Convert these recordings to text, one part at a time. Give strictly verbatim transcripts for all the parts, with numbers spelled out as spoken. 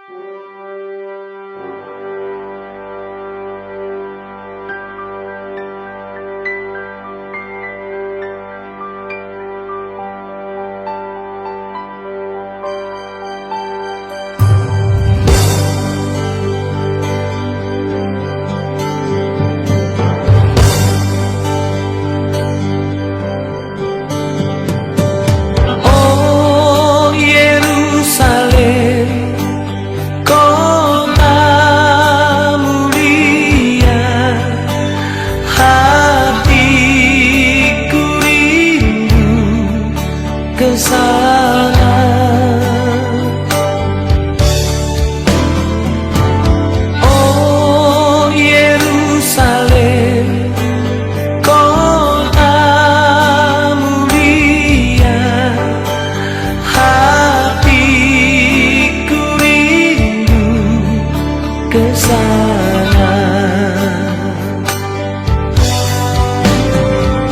O Yerusalem, kota mulia, hatiku rindu ke sana. O Yerusalem, kota mulia, hatiku rindu ke sana.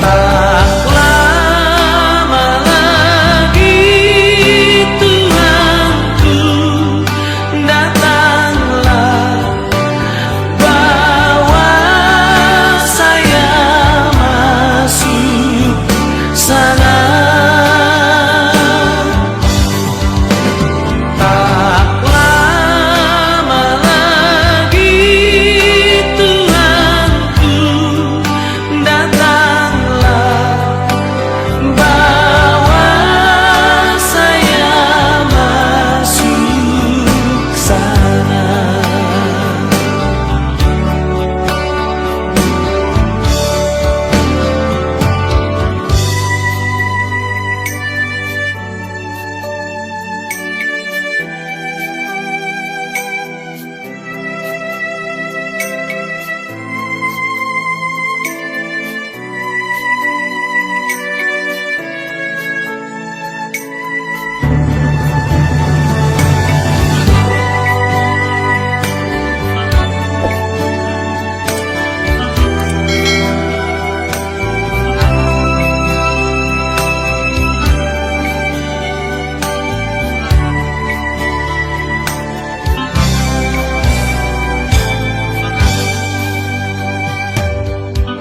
Tak lama lagi, Tuhanku, datanglah, bawa saya masuk sana. Tak lama lagi, Tuhanku, datanglah, bawa saya masuk sana.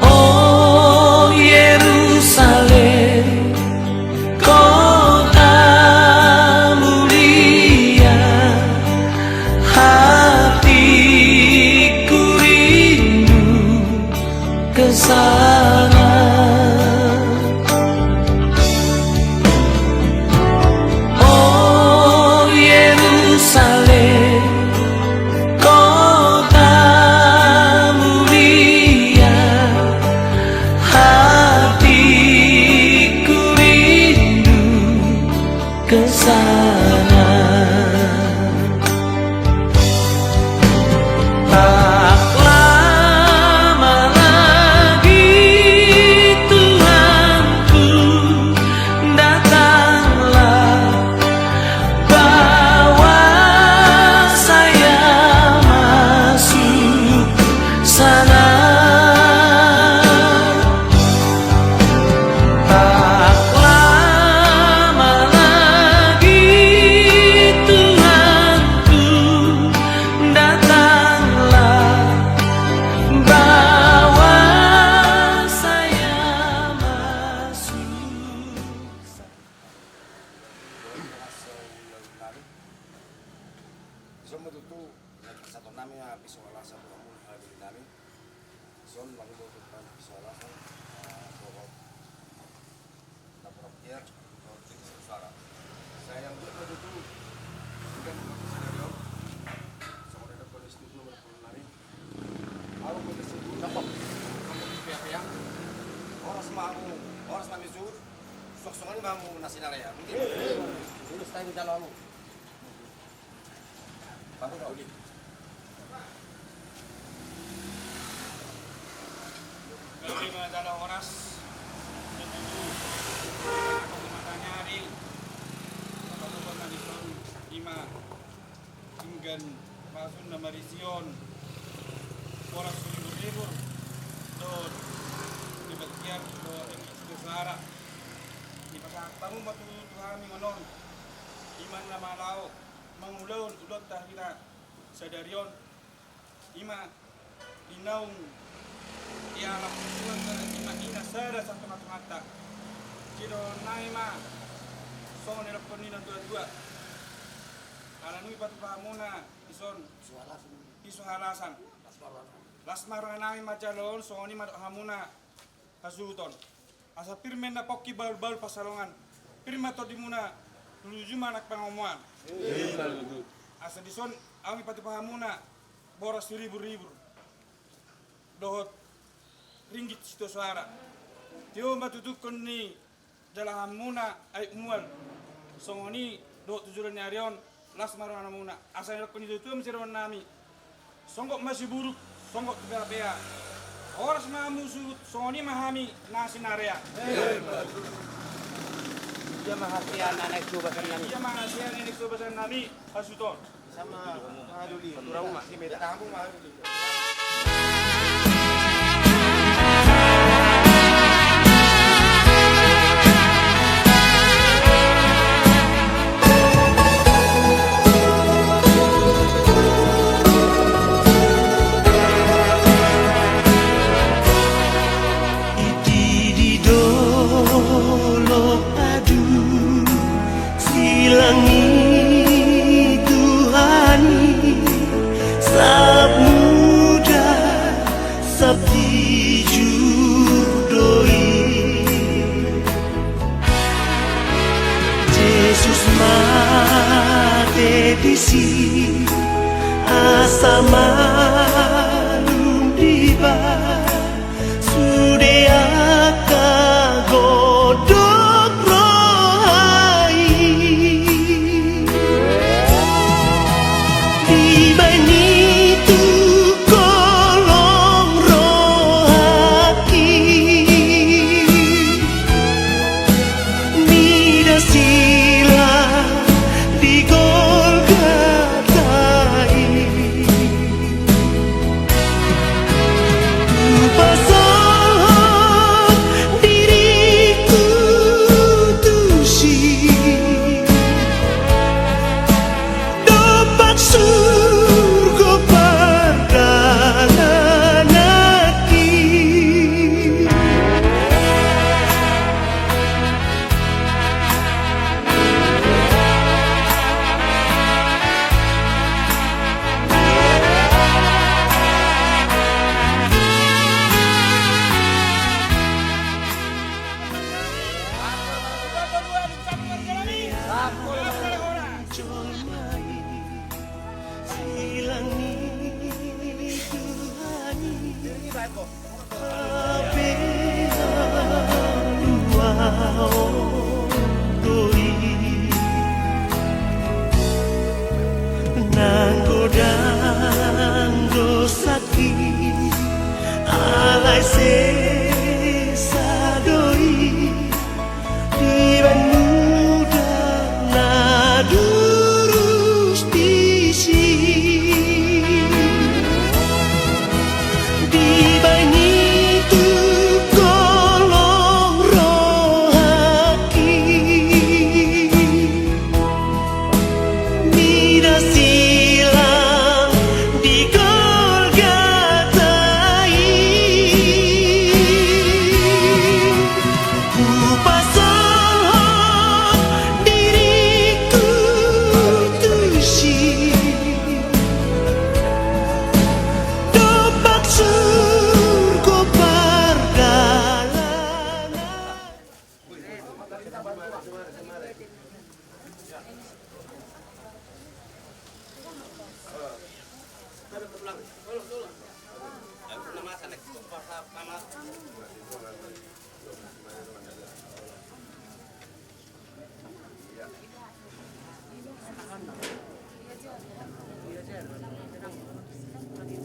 O Yerusalem, kota mulia, hatiku rindu ke sana. O Yerusalem, kota mulia, hatiku rindu ke sana. Tak lama lagi, Tuhanku, datanglah, bawa saya masuk sana. Tak lama lagi, Tuhanku, datanglah, bawa saya masuk. Dison ma tutu, na pasahaton nami ma piso alasan tu hamu na halebelut nami. Dison ma tutu, na piso alasan, eh, dohot na porang tiar, dohot tingki satu suara. Sai na tutu, hingga membuat kesadaran, sama ada kondisi itu nomor puluh nami. Ahu mangkasihut. Cakep. Pea-pea. Horas ma hamu, horas ma hamu suhut. Suang-suang ni ma hamu na sinarea. Mungkin. Terus tadi jalo hamu. Gabe ma jala horas. Tutu. Mataniari. Bapak-bapak na dison, ima denggan pasu na marisi on. Horas maribur-ribur. Dohot di batiar dohot di suara. Dipasahat hamu ma tu hami on. Ima na malo. Mangulahon ulaonta hira sadari on, ima di naung dialap Tuhanta, ima ina sada sian tongatonganta. Sidohonon nami ma songon na nidok ni natuatua. Ala nunga dipatupa hamuna dison piso halasan. Las ma roha nami manjalo on, songon i ma dok hamuna hasuhuton. Asa pir ma inna pongki, bahulbahul pansalongan. Pir ma tondimuna, luju ma nang pangomoan. Asa dison ahu dipatupa hamuna boras siriburribur dohot ringgit sitio soara. Tio ma tutungkon ni dalahanmuna Aek Mual. Songon i dohot tu joloan ni ari on, las ma roha namuna. Asa na nidok ni natuatua ma sidohonon nami: Songgop ma siburuk, songgop tu peapea. Horas ma hamu suhut, songon i ma hami na sinarea. Ia ma hasea na naeng siubasan nami. Ia ma hasea na naeng siubasan nami hasuhuton. Sama maduli. Turau ma. Si meta. Tamu maduli. Di, di dolok adu silang ni Tuhan i, sap muda sap dijur do i. Jesus mate disi asa malum dibahen sude angka godang roha i. Dibahen i tu kolong rohangki, mida silang di Golgota i. Hupasahat diringku tusi, dompak surgo pardalananki. Nang godang do sangki, alai sesa do i. Dibahen muda na durus disi, dibahen i tu kolong rohangki. Mida silang di Golgota i, hupasahat diringku tusi, dompak surgo pardalanan.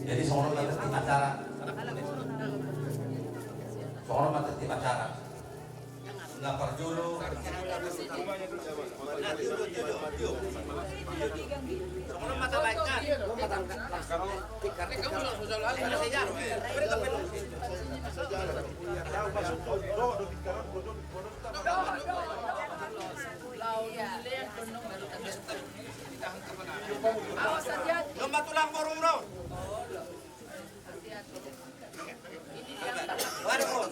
Jadi songon on ma tertib acara. Songon on ma tertib acara. Na parjolo. Songon on ma tertib acara. Awas, hati-hati. Domba tulang borung, bro. Wari, bro.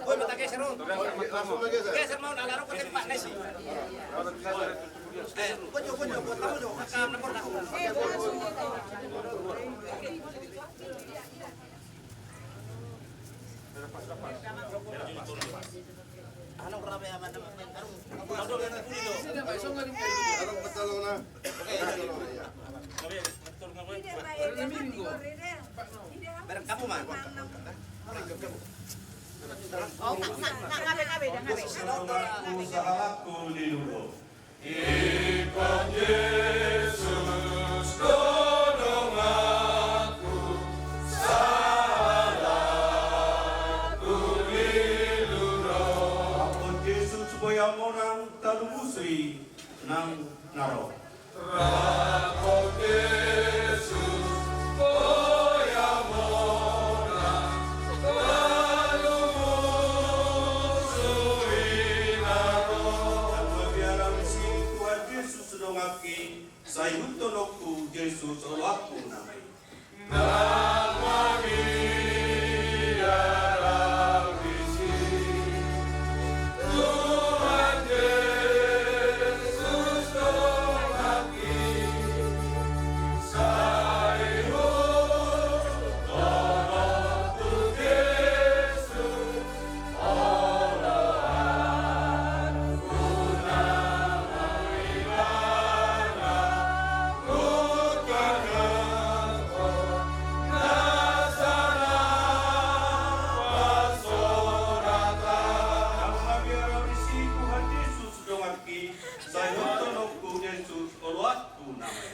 Boi, mata geser, bro. Geser, mau nalaro ke tempat nasi. Eh, boi, boi, boi, tamu, boi. Usahaku di luhur. Ingkon Jesus do donganku, sahalakku lilu do. Ingkon Jesus boi hamonang, talu musu i nang na ro. Ingkon Jesus boi hamonang, talu musu i na ro. Nang mabiar au disi, Tuhan Jesus donganki, sai ihuthononku Jesus oloanku nama i. Nang mabiar au disi, Tuhan Jesus donganki, sai ihuthononku Jesus oloanku nama i. Nang mabiar au disi, Tuhan Jesus donganki, sai ihuthononku Jesus oloanku nama i.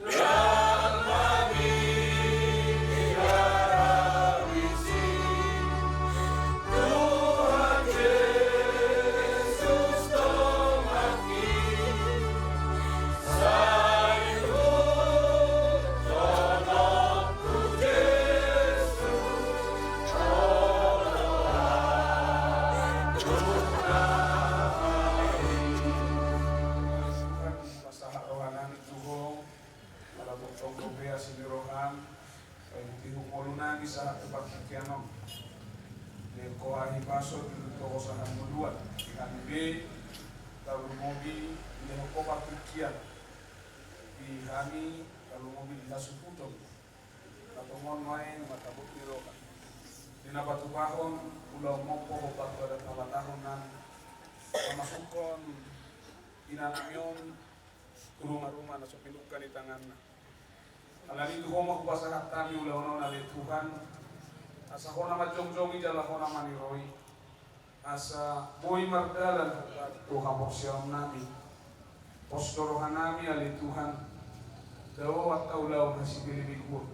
Nang mabiar au disi, Tuhan Jesus donganki, sai ihuthononku Jesus oloanku nama i. Tuhan, pasahat roha nami tu Ho, ala tongtong dope asi ni roham, paihutihut ngolu nami sahat tu partingkian on. Lehon Ho hahipason di toru sahat muluan, di hami be talumobi dilehon Ho partingkian, di hami talumobi di hasuhuton. Na tongon nuaeng marbot ni roha di na patupahon ulaon mompo hombar tu adat habatahon nami, mamasukhon ina nami on tu rumaruma na so pinungka ni tanganna. Alani i tu Ho ma hupasahat hami ulaon on ale Tuhan, asa Ho na manjongjongi jala Ho na maniroi, asa boi mardalan tu haporseaon nami. Pos do roha nami ale Tuhan, dao angka ulaon hasibelebegu on.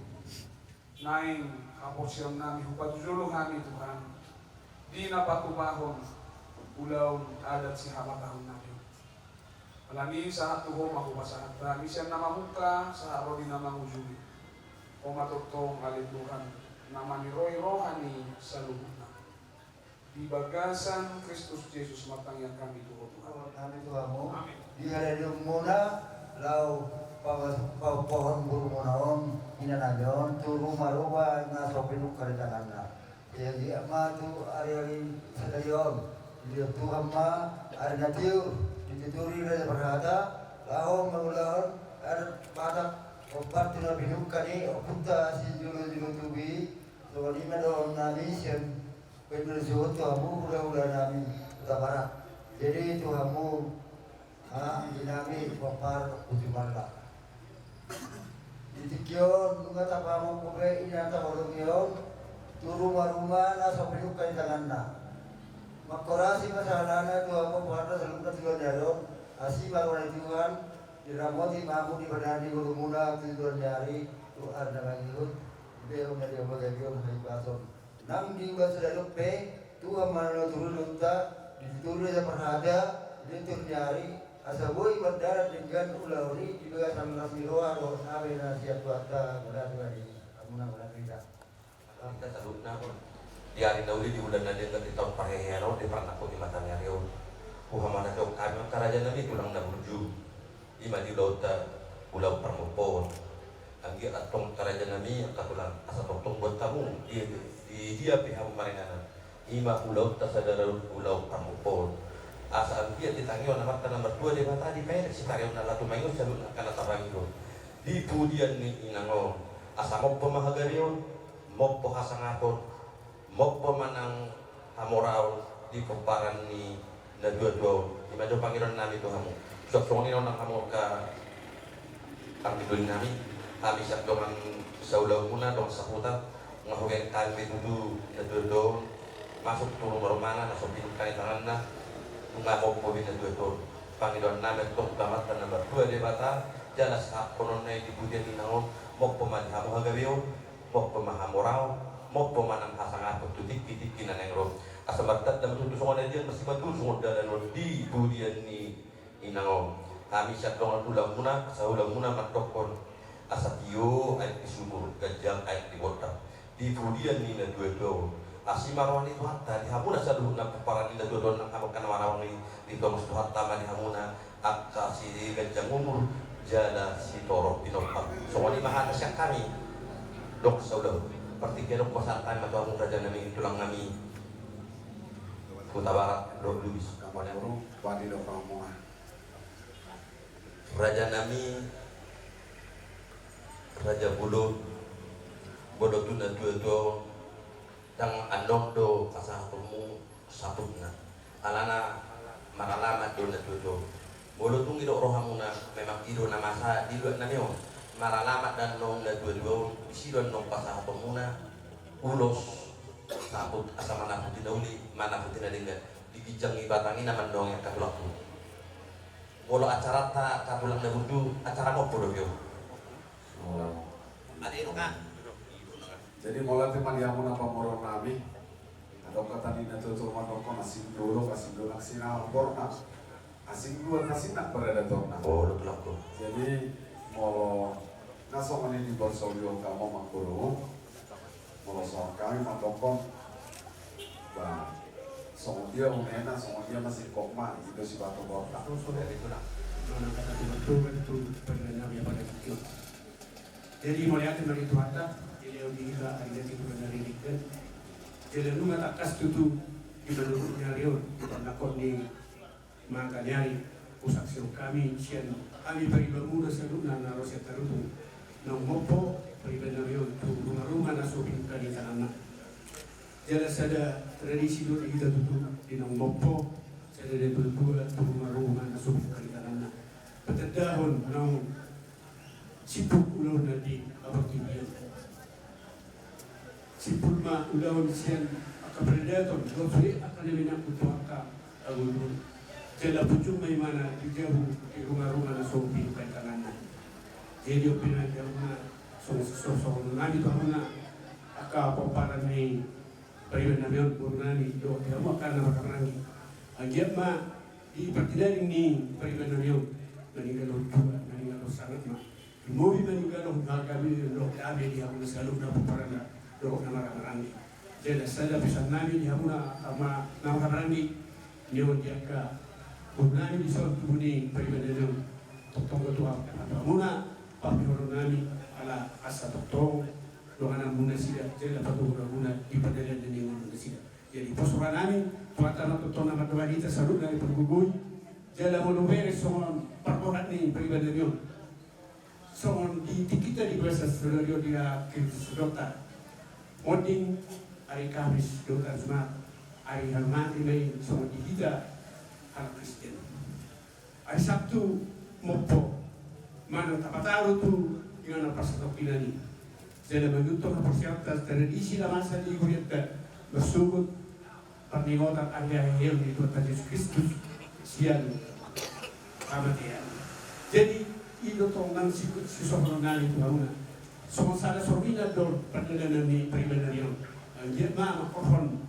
Naeng haporseaon nami hupajojolo hami Tuhan, di na patupahon ulaon adat sihabatahon nami. Alani i sahat tu Ho ma hupasahat hami sian na mamungka sahat ro di na mangujungi. Ho ma tongtong ale Tuhan, na maniroi roha ni saluhutna. Di bagasan Kristus Jesus martangiang hami tu Ho Tuhan. Hami tu Ho. Amin. Di hadaonmuna laho papas-, papas-, pahombur muna on ina nami on tu rumaruma na so pinungka ni tanganna. Jadi ma tu ariari sadari on dilehon Tuhan ma ari na tiur, dituturi raja parhata laho mangulahon adat Batak hombar tu na pinungka ni ompunta sijolojolo tubu i. Songon i ma dohonon nami sian Baen ma disi on tu hamu hulahula nami Hutabarat. Jadi tu hamu, ha, di nami Pompar Hujumalla. Di tingki on nunga tapamompo be ina taholongi on tu rumaruma na so pinungka ni tanganna. Mangkorasi ma sahalana tu hamu Pompar saluhutna tu joloan ni ari on. Asi ma roha ni Tuhan, diramoti ma hamu di pardalanan ni ngolumuna tu joloan ni ari tu ari na mangihut. Dibereng ma di hamu gabe on hahipason. Nang di ulaon sadari on pe, Tuhan ma na turun ulaonta, dituturi raja parhata di lentur ni ari, asa boi mardalan denggan ulaon i di bagasan las ni roha dohot damai na sian Tuhanta. Mauliate ma di hamuna, mauliate ma di hita. Hita saluhutna on. Di ari na uli, di bulan na denggan, di taon parhehean on, di parnangkok ni mata ni ari on, huhamarangehon hami ma angka raja nami tulang na burju. I ma di ulaonta Ulaon parmompoon. Anggiat antong raja nami angka tulang, asa tongtong buat hamu di, di dia pe hamu maringanan. Ima ulaonta sadari on ulaon parmompoon. Asa anggiat ditangihon Amanta na martua Debata, dipaelek sitarionna laho tumangion saluhutna angka na tapangido di pudian ni inang on. Asa mompo ma hagabeon, mompo hasangapon, mompo ma nang hamoraon di pomparan ni natuatua on. Ima do pangidoan nami tu hamu. Suang songon i do nang hamu angka parmidoli nami, hami sian dongan saulaonmuna, dongan sahuta, nga hubereng hami be tutu natuatua on masuk tu rumarumana na so pinungka ni tanganna, nunga mompo be natuatua on. Pangidoan nami antong tu Amanta na martua Debata, jala sahaphonon na i di pudian ni inang on, mompo ma di hamu hagabeon, mompo ma hamoraon, mompo ma nang hasangapon tu tingki-tingki na naeng ro. Asa martanda ma tutu songon ajian, marsimatua songon dalan on di pudian ni inang on. Hami sian dongan ulaonmuna, saulaonmuna mandokkon, asa tio aek di sumur, ganjang aek di bondang di pudian ni natuatua on. Asi ma roha ni Tuhanta di hamuna saluhutna pomparan ni natuatua on, nang hamu angka na mangalangka i, ditongos Tuhanta ma di hamuna angka siganjang umur jala sitorop pinompar. Songon i ma hata sian hami dongan saulaon. Partingkian on pasahat hami ma tu hamu raja nami, tulang nami Hutabarat dohot Lubis. Raja nami, raja bolon, molo tu natuatua on, ndang annon do pasahatonmu saputna. Alana maralamat do natuatua on. Molo tung didok rohamuna, memang i do na masa di luat nami on. Maralamat do annon natuatua on, disi do annon pasahatonmuna ulos saput, asa manaputi na uli, manaputi na denggan. Di ginjang ni batang i na mandongani angka tulangku. Molo acaranta angka tulang na burju, acara mompo do, Pio. Oh. Ade do kan. Jadi mauliate ma di hamuna pamoruon nami. Adong hata ni natuatua mandokkon, asing dolok, asing dolok, asing na borna, asing luat, asing na peradatonna. Oh, betul aku. Jadi molo na songon i di borso lion kamo manggolo, molo songon hami mandokkon, ba, songon dia unena, songon dia ma singkopna, i do sibahen borta. Songon i do na. Manang hata tu mantuan tu pernah nami apa lagi. Jadi mauliate ma di Tuhanta, dilehon di hita ari na tibu na ringgit. Jadi nunga tangkas tutu di manurut ni ari on, di panangkok ni mata ni ari, husaksihon hami sian hami paribamuna saluhutna na ro sian Tarutung, naung mompo pariban nami on tu rumaruma na so pinungka ni tanganna. Jala sada tradisi do di hita tutu di naung mompo sada natuatua tu rumaruma na so pinungka ni tanganna. Patandahon naung simpul ulaonna di haportibion. Simpul ma ulaon sian angka paradaton, dohot sude angka na menyangkut tu angka agama. Jala punjung ma imana di jabu di rumaruma na so pinungka ni tanganna. Jadi on pe na di hamuna, songon, songon nami tu hamuna angka pomparan ni pariban nami on, boru nami, dohot di hamu angka na marhahamaranggi. Anggiat ma di pardalanan ni pariban nami on, maninggalhon tua, maninggalhon sangap ma. Lumobi maninggalhon harga diri dohot dame di hamuna saluhutna pomparan na dohot na marhahamaranggi. Jala sada pesan nami di hamuna angka na marhahamaranggi, nionon di angka boru nami dison tubu ni pariban nami on. Tongtong do tu hamuna pambahenon nami, ala asa tongtong dongananmu nasida jala patoguramuna di pardalanan ni ngolu nasida. Jadi pos roha nami, Tuhanta ma tongtong na mandongani hita saluhutna di pargogoi. Jala molo beres songon parborat ni pariban nami on, songon di tingkita di basa sadari on di akhir sadonta, monding ari Kamis dohot ari Jumat, ari halumaon ma i songon di hita halak Kristen. Ari Sabtu mompo manang tapataru tu inganan parsatongkinan i. Jala mangihuthon haporseaonta, tradisi na masa di hurianta, marsogot parningotan ari haheheon ni Tuhanta Jesus Kristus sian hamatean. Jadi i do tong nang si, sisohonon nami tu hamuna. Songon sada sorminan do pardalanan ni pariban nami on. Anggiat ma mangkorhon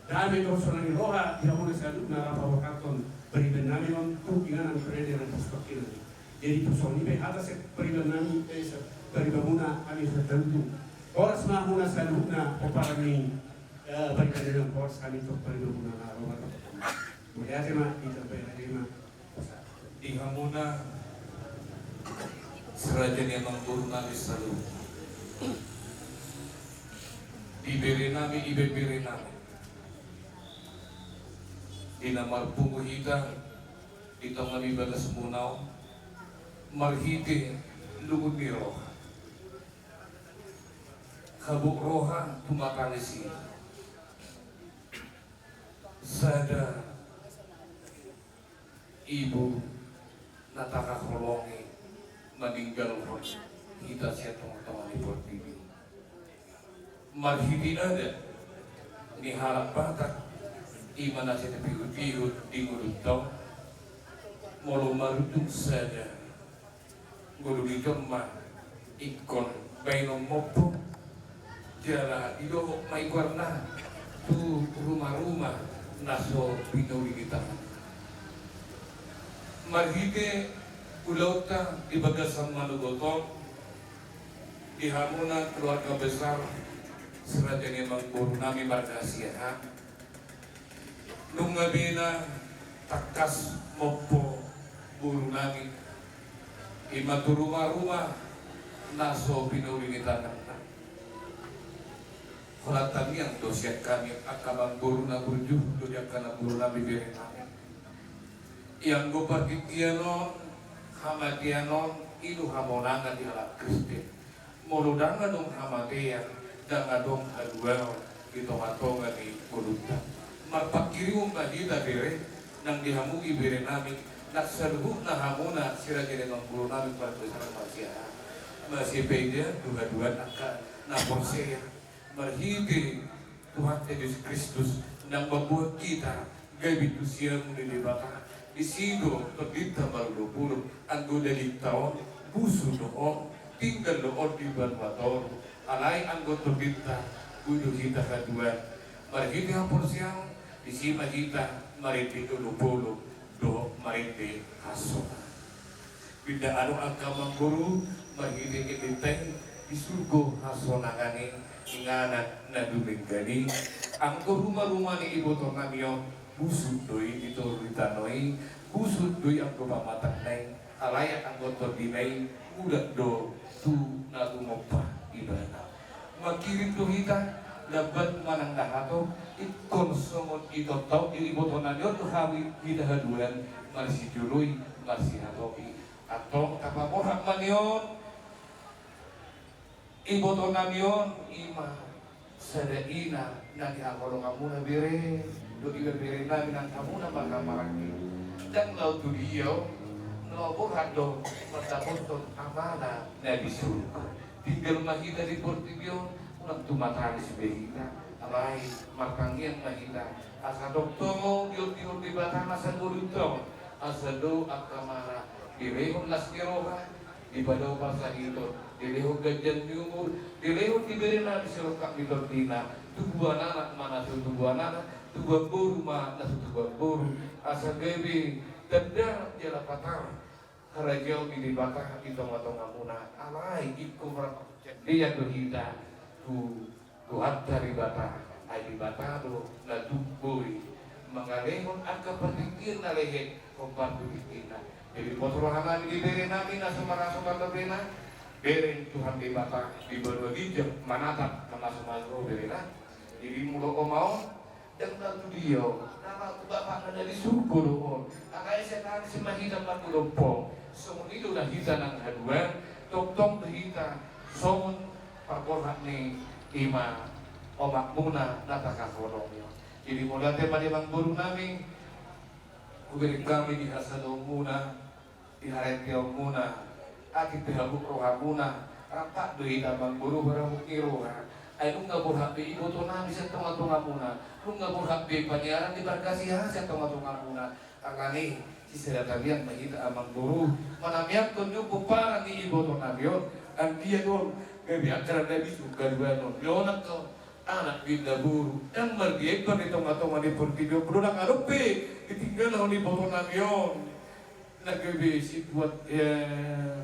dame dohot sonang ni roha di hamuna saluhutna rap paborhathon pariban nami on tu inganan pardalanan parsatongkinan i. Jadi tu songon i pe hata sian pariban nami, eh, sian paribamuna hami sian Tarutung. Horas ma hamuna saluhutna pomparan ni, eh, pariban nami on, horas hami tu paribamuna na ro martonggo. Mauliate ma, ditambai hami ma. Di hamuna Seraja ni amangboru nami saluhutna, di bere nami, ibebere nami, di na marpungu hita di tonga ni bagasmuna on, marhite lungun ni roha, habot roha tu mata ni si sada ibu na tahaholongi maninggalhon hita sian tongatonga ni portibi. Marhite adat ni halak Batak, i ma na sipihutpihut di ngolunta on, molo marujung sada ngolu ni jolma ingkon baenon mompo, jala didohot ma i goarna tu rumaruma na so pinauli ni tangan. Marhite ulaonta di bagasan manogot on, di hamuna keluarga besar Seraja ni amangboru nami marga Siahaan, nunga be na tangkas mompo boru nami, i ma tu rumaruma na so pinauli ni tanganna. Holan tangiang do sian hami angka amangboru na burju dohot angka namboru nami, bere nami. Ianggo partingkian on, hamatean on, i do hamonangan di halak Kristen. Molo ndang adong hamatean, ndang adong haduaon di tongatonga ni ngolunta. Marpanghirimon ma hita, bere, nang di hamu, ibebere nami, nang saluhutna hamuna Seraja ni amangboru nami marga Siahaan, marsipaidaan tu haduan angka na porsea, marhite Tuhanta Jesus Kristus, nang mambuat hita gabe tu siamun ni Debata. Disi do tondinta marolopolop, anggo dagingta on busu do on, tinggal do on di banua toru. Alai anggo tondinta, boi do hita haduan. Marhite haporseaon, disi ma hita marende olopolop dohot marende hasonangan. Pinda adong angka amangboru, marhite endenta i, di surgo hasonangan i, inganan na dumenggan i. Anggo rumaruma ni iboto nami on, busuk do i di toru ni tano i, busuk do i anggo pamatangna i, alai anggo tondina i, mulak do tu na tumompa ibana. Manghirim do hita, lambat manang na hatop, ingkon songon i tongtong di iboto nami on do hami hita haduan, marsijoloi, marsihatopon. Antong tapaborhat ma nion, iboto nami on i ma sada ina na nihaholonganmuna, bere, dohot ibebere nami nang hamuna marhahamaranggi. Ndang laho tu dia on, na borhat do mandapothon Amana na di surgo. Tinggal ma hita di portibi on, unang tumatangis be hita. Alai martangiang ma hita, asa tongtong diondihon Debata nasa ngolunta on, asa dao angka Amana dilehon las ni roha, dipadao parsahiton, dilehon ganjang ni umur, dilehon di bere nami sirongkap ni tondina, tubuan anak ma na so tubuan anak, tubuan boru ma na so tubuan boru, asa gabe tanda jala patar harajaon ni Debata di tongatongamuna. Alai ingkon marparcandaian do hita tu Tuhanta Debata, ai Debata do na tuk boi mangalehon angka partingkian na lehet hombar tu tingkina. Jadi, boto roha nami di bere nami na so marhasohotan, bere, bere, Tuhan Debata di banua ginjang manatap na mamasu-masu ro, bere, na. Jadi, molo oma on, ndang na tu dia on, na tu Bapakna na di surgo do on. Alai sai tangis ma hita mandohot pong. Songon i do na hita nang haduan, tongtong do hita songon parborhat ni i ma omakmuna na tahaholongi on. Jadi, mauliate ma di amangboru nami, hubereng hami di hasadaonmuna, di harenteonmuna, atik pe habot rohamuna. Rap do hita amangboru, barabot ni roha. Ai nunga borhat be iboto nami sian tongatongamuna, nunga borhat be paniaran ni Bargas Siahaan sian tongatongamuna. Alani i, sisada tangiang ma hita amangboru, manamiangkon ni pomparan ni iboto nami on. Anggiat on gabe angka na bisuk haduanon, nionak on anak, ninna boru, ndang mardiembar di tongatonga ni portibi on. Molo ndang adong pe ditinggalhon iboto nami on na gabe sibuat, eh,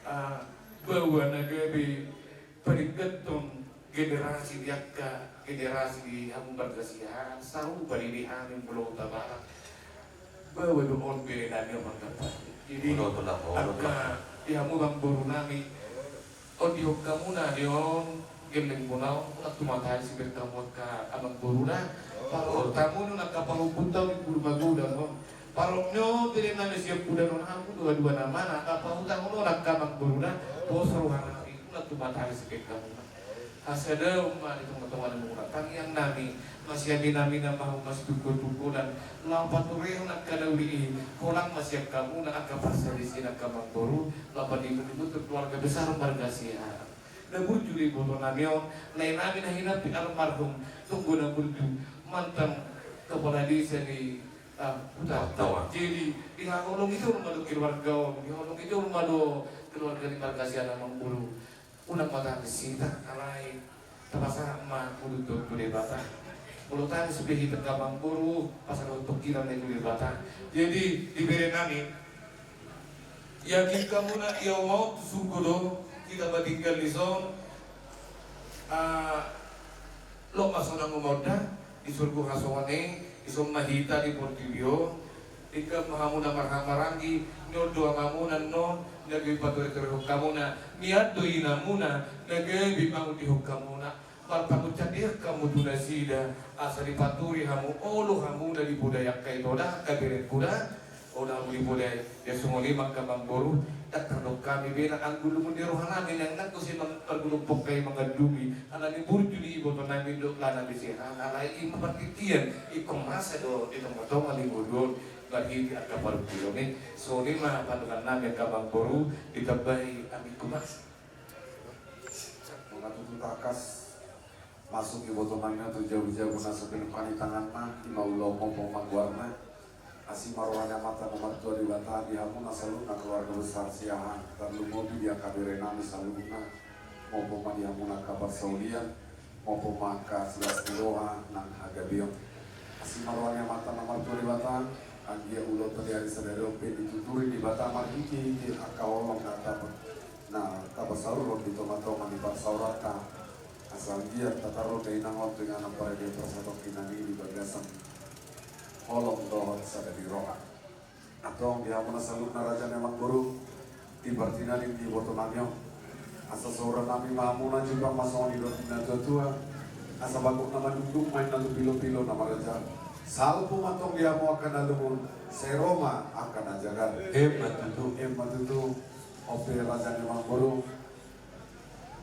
ah, baoa na gabe paringgathon generasi di angka generasi di hamu Bargas Siahaan, sarupa di hami molo tabarak. Baoa do on, bere nami, on manggapai. Jadi, molo tu na, molo tu angka na Di hamu amangboru nami, on di hongkamuna di on, gellengmuna on, unang tumata sibereng hamu angka amangboru na. Parhot hamu on angka pahompunta on di Purba Godang on. Parhot ni on bere nami sian Pudanon, hamu dua-dua na mana angka pahutang on angka amangboru na. Pos roha nami, unang tumata sibereng hamu na. Hasadaon ma di tonga-tonga ni muna tangiang nami, masiaminaminan ma hamu, masitungkol-tungkolan, laho paturehon angka na uli i, holan ma sian hamuna angka parsalisian angka amangboru, laho padimun-dimun tu keluarga besar marga Siahaan. Na burju do iboto nami on, lae nami na hinampit almarhum Tonggo na burju, mantan kepala desa di, ah, Huta Tawa. Jadi dihaholongi jolma do keluarga on, dihaholongi jolma do keluarga ni marga Siahaan amangboru. Unang ma tangis hita, alai tapasahat ma udutna tu Debata. Molo tangis pe hita angka amangboru, pasahathon hita ma i tu Debata. Jadi di bere nami, yakin hamuna ia oma on tu surgo do hita matinggal dison. Ah, loas ma sonang oma on da di surgo hasongon i, dison ma hita di portibi on. Denggan ma hamu na marhahamaranggi, ni on do amangunan on na gabe pature-turehon hamuna, ni on do inamuna na gabe mangundihon hamuna. Marpangunsandean hamu tu nasida, asa dipaturi hamu olo hamuna di podai angka ito da, angka berengku da, olo hamu di podai. Ia songon i ma angka amangboru, ndang tardok hami be na anggo lungun ni roha nami, nang nanggo si mang-, pargulung pongka i mangandungi, alani burju ni iboto nami dohot lae nami Siahaan, alai i ma partingkian, ingkon masa do di tonga-tonga ni ngolu on, marhite angka parungkilon i. Songon i ma pandohan nami angka amangboru, ditambai amangboru. Nunga tutu tangkas masuk iboto nami on tu jabu-jabu na so pinungka ni tanganna, i ma ulaon mompo ma goarna. Asi ma roha ni Amanta na martua Debata di hamuna saluhutna keluarga besar Siahaan, tarlumobi di angka bere nami saluhutna, mompo ma di hamuna angka parsaulian, mompo ma angka silas ni roha nang hagabeon. Asi ma roha ni Amanta na martua Debata, anggiat ulaonta di ari sadari on pe dituturi Debata marhite-hite angka holong na tapa-, na tapasaurhon di tonga-tonga ni parsaoranta. Asa anggiat tatarruhon dainang on tu inganan parade parsatongkinan i di bagasan holong dohot sada ni roha. Antong di hamuna saluhutna raja ni amangboru, di partinanding ni iboto nami on, asa saoran nami ma hamuna, jumpang ma songon nidok ni natua-tua, asa bagok na manungdung ma inna tu pilo-pilo na marraja. Salpu ma antong di hamu angka na lungun, sai ro ma angka na jagar. Emma tutu. Emma tutu. On pe raja ni amangboru,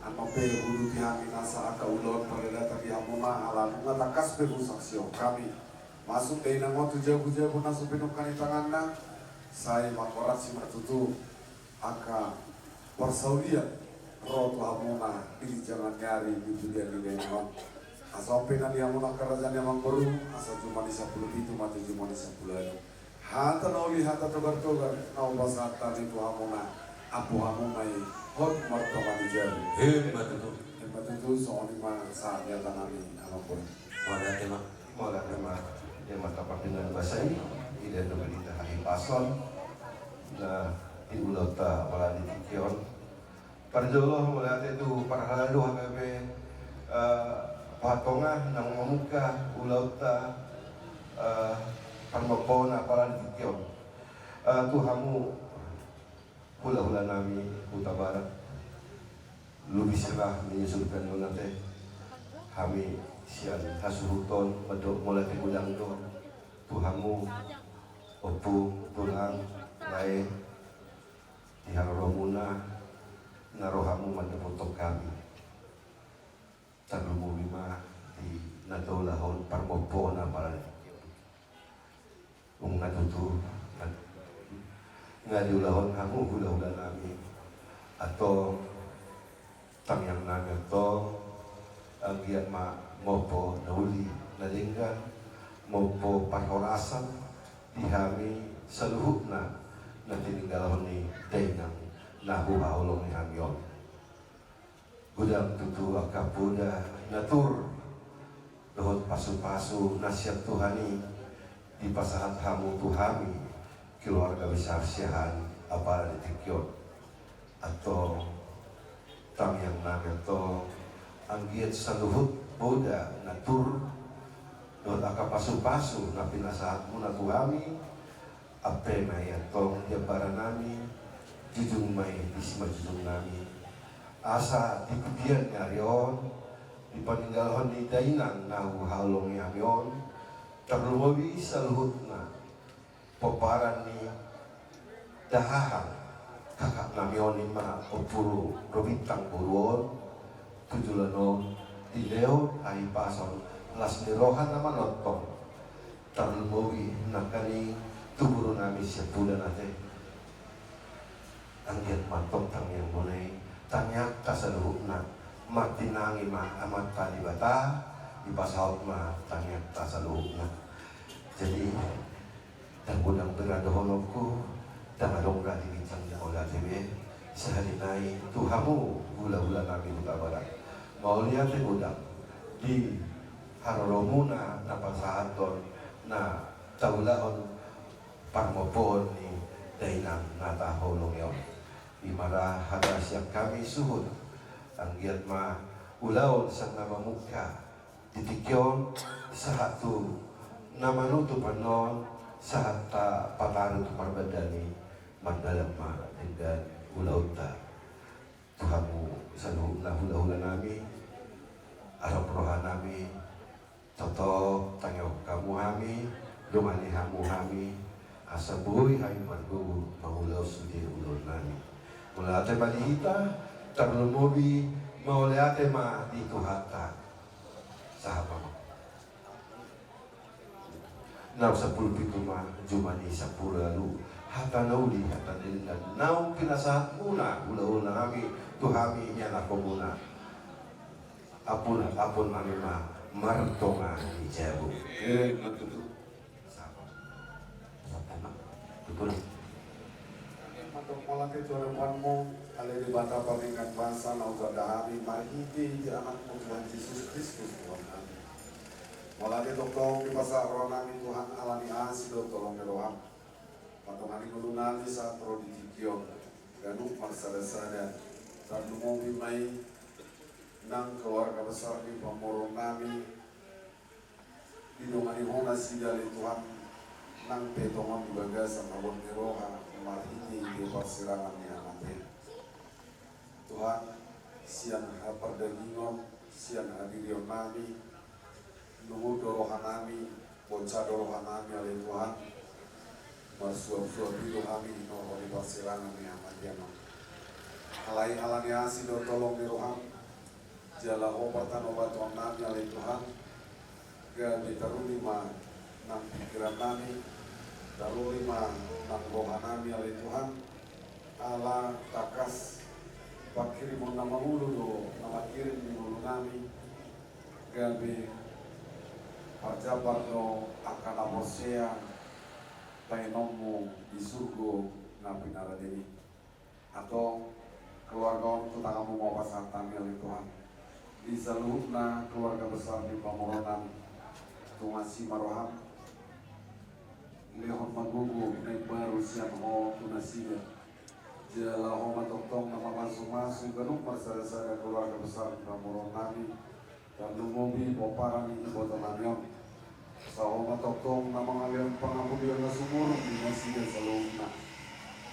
Annon pe huuduti hami nasa angka ulaon paradaton di hamuna, ala nunga tangkas pe husaksihon hami. Masuk dainang on tu jabu-jabu na so pinungka ni tanganna, sai mangkorasi ma tutu angka parsaulian ro tu hamuna di ginjangan ni ari di pudian ni dainang on. Asa on pe na di hamuna angka raja ni amangboru, asa jumadi sampulu pitu ma tu jumadi sampulu ualu. Hata na uli, hata togar-togar na hupasahat hami tu hamuna, ampu hamu ma i hot martonga ni jabu. Emma tutu. Emma tutu, songon i ma sahat ni hata nami, amangboru. Mauliate ma, mauliate ma. Emma, tapatindan basa i, i do na berita hahipason na di ulaonta apala di tingki on. Parjolo mauliate tu parhalado H K B P, eh, Pahat Tonga, nang mamungka ulaonta, eh, parmompoon apala di tingki on. Eh, tu hamu hula-hula nami Hutabarat, lobi sirah menyusul panion ate, hami sian hasuhuton mandok mauliate godang do tu hamu, ompung, tulang, lae, di haroromuna na rohamu mandapothon hami. Tarlumobi ma di na taulahon parmompoon apala di tingki on. Nunga tutu, nunga diulahon hamu hula-hula nami. Antong, tangiang nami antong, anggiat ma mompo na uli na denggan, mompo parhorasan di hami saluhutna na tininggalhon ni dainang na huhaholongi hami on. Godang tutu angka poda na tur dohot pasu-pasu na sian Tuhan i dipasahat hamu tu hami keluarga besar Siahaan apala di tingki on. Antong, tangiang nami antong, anggiat saluhut poda na tur dohot angka pasu-pasu na pinasahatmuna tu hami, ampe ma i antong di ampara nami, Jujung ma i di simanjujung nami. Asa di pudian ni ari on, di paninggalhon ni dainang na huhaholongi hami on, tarlumobi saluhutna pomparan ni dahahan kakak nami on i ma Ompu Robintang boru on, tu joloan on dilehon hahipason las ni roha na manongtong, tarlumobi nangkaning tu boru nami Siampudan ate. Anggiat ma antong tangiang muna i, tangiangta saluhutna, martinangi ma Amanta Debata, dipasaut ma tangiangta saluhutna. Jadi, ndang godang bere dohononku, ndang adong ra di ginjang ni mauliate be, sahali nai tu hamu hulahula nami Hutabarat. Mauliate godang di haroromuna na pasahathon na taulahon parmompoon ni dainang na tahaholongi on. I ma ra hata sian hami suhut, anggiat ma ulaon sian na mamungka di tingki on sahat tu na manutup annon, sahat tapataru tu parbandani, mardalan ma denggan ulaonta. Tu hamu saluhutna hulahula nami, arop roha nami, tongtong tangihon hamu hami, dongani hamu hami, asa boi hami margogo mangulahon sude ulaon nami. Mauliate ma di hita, tarlumobi mauliate ma di Tuhanta. Sahat ma. Naung sampulu pitu ma juma ni sampulu ualu, hata na uli, hata na denggan naung pinasahatmuna hulahula nami tu hami, ianakhonmuna. Ampun, ampun nami ma martonga ni jabu. Emma tutu. Sahat ma. Sahat ma. Tutu. Mantap, mauliate tu harapanmu, ale Debata pardenggan basa na hutanda hami marhitehite Anakmu Tuhan Jesus Kristus Tuhan nami. Mauliate tongtong dipasahat roha nami Tuhan ala ni asi dohot holong ni roham. Mandongani ngolu nami sahat ro di tingki on ganup marsadasada, tarlumobi ma i nang keluarga besar ni pamoruon nami. Didongani Ho nasida ale Tuhan, nang pe tongon di bagasan habot ni roha marhitehite parsirangan ni hamatean. Tuhan, sian hapardagingon, sian hadirion nami, lungun do roha nami, bonca do roha nami ale Tuhan, marsuapsuap i do hami hinorhon ni parsirangan ni hamatean on. Alai ala ni asi dohot holong ni roham, jala Ho partanobatoan nami ale Tuhan, gabe taruli ma nang pingkiran nami, taruli ma nang roha nami ale Tuhan, ala tangkas pangkirimon na mangolu do na mangkirim di ngolu nami, gabe parjambar do angka na porsea baenonmu di surgo na pinarade i. Antong, keluarga on tu tanganmu ma hupasahat hami ale Tuhan. Di saluhutna keluarga besar ni pamoruon nami, tunggasi ma roham, lehon ma gogo na imbaru sian Ho tu nasida. Jala Ho ma tongtong na mamasumasu ganup marsadasada keluarga besar ni pamoruon nami, tarlumobi pomparan ni iboto nami on. Asa Ho ma tongtong na mangalehon pangamulion na sumurung di nasida saluhutna.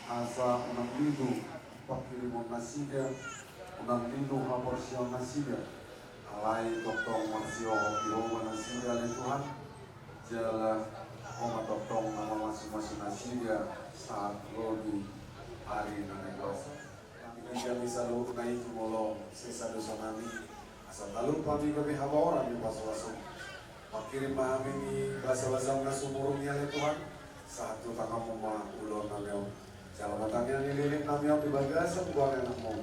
Asa unang lilu pangkirimon nasida, unang lilu haporseaon nasida. Alai tongtong marsihohot di Ho ma nasida ale Tuhan. Jala Ho ma tongtong na mamasumasu nasida sahat ro di ari na naeng ro. Hami gabe saluhutna i tu molo sesa dosa nami, asa talup hami gabe habaoran ni pasupasu. Pangkirim ma hami ni basabasam na sumurung i ale Tuhan, sahat tu tanganmu ma ulaon nami on. Jala ma tangiang ni lilik nami on di bagasan goar ni Anakmu,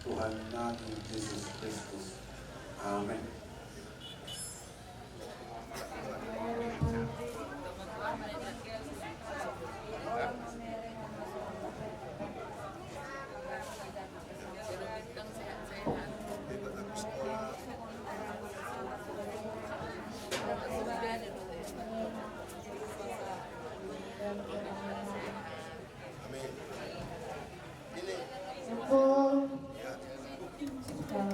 Tuhan nami Jesus Kristus. Amen. Amin. Ini. Syukur. Ya. Syukur.